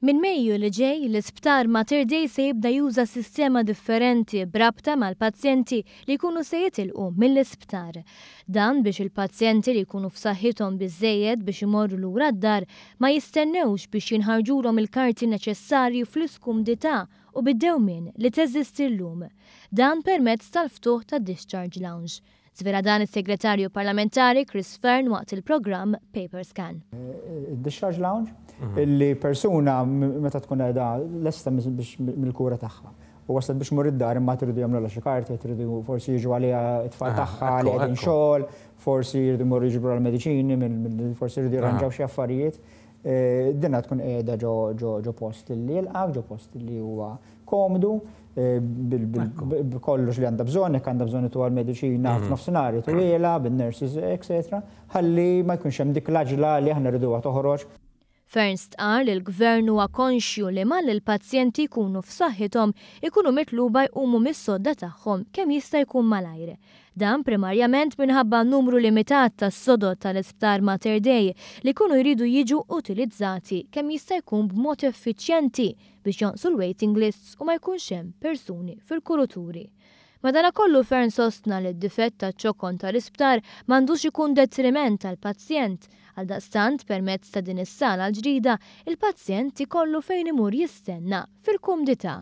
Minn Mejju li ġej, l-Isptar Mater Dei se jibda juża sistema differenti b'rabta mal-pazjenti li jkunu se jitilqu mill-isptar. Dan biex il-pazjenti li jkunu f'saħħithom biżżejjed biex imorru lura d-dar ma jistennewx biex jinħarġulhom il-karti neċessarji fl-iskumdità u bid-dewmien li teżisti llum. Dan permezz tal-ftuħ ta' discharge lounge. Żvela dan is-Segretarju Parlamentari Chris Fearne waqt il-programm Paper Scan. Id-discharge lounge, illi persuna meta tkun qiegħda lesta biex mill-kura tagħha u waslet biex tmur id-dar imma tridu jagħmlulha xi karti, tridu forsi jiġu għaliha t-tfal tagħha li qegħdin xogħol, forsi jridu jmorru jiġbru l-mediċini, forsi jridu jirranġaw xi affarijiet. Dinha tkun qiegħda ġo post li jilqgħek, ġo post li huwa komdu, b'kollox li għandha bżonn, jekk għandha bżonn ituha l-mediċina f'nofsinhar ituhielha, bin-nurses, etc. Ħalli ma jkunx hemm dik l-għaġla li aħna rriduha toħroġ. Fearne stqarr li l-Gvern huwa konxju li malli l-pazjenti jkunu f'saħħithom ikunu mitluba jqumu mis-sodda tagħhom kemm jista' jkun malajr. Dan primarjament minħabba n-numru limitat ta' sodod tal-Isptar Mater Dei li jkunu jridu jiġu utilizzati kemm jista' jkun b'mod effiċjenti biex jonqsu l-waiting lists u ma jkunx hemm persuni fil-kuruturi. Madanakollu Fearne sostna li d-difett taċ-ċokon tal-isptar m'għandux ikun detriment għall-pazjent. Għaldaqstant, permezz ta' din is-sala l-ġdida, il-pazjent ikollu fejn imur jistenna fil-kumdità.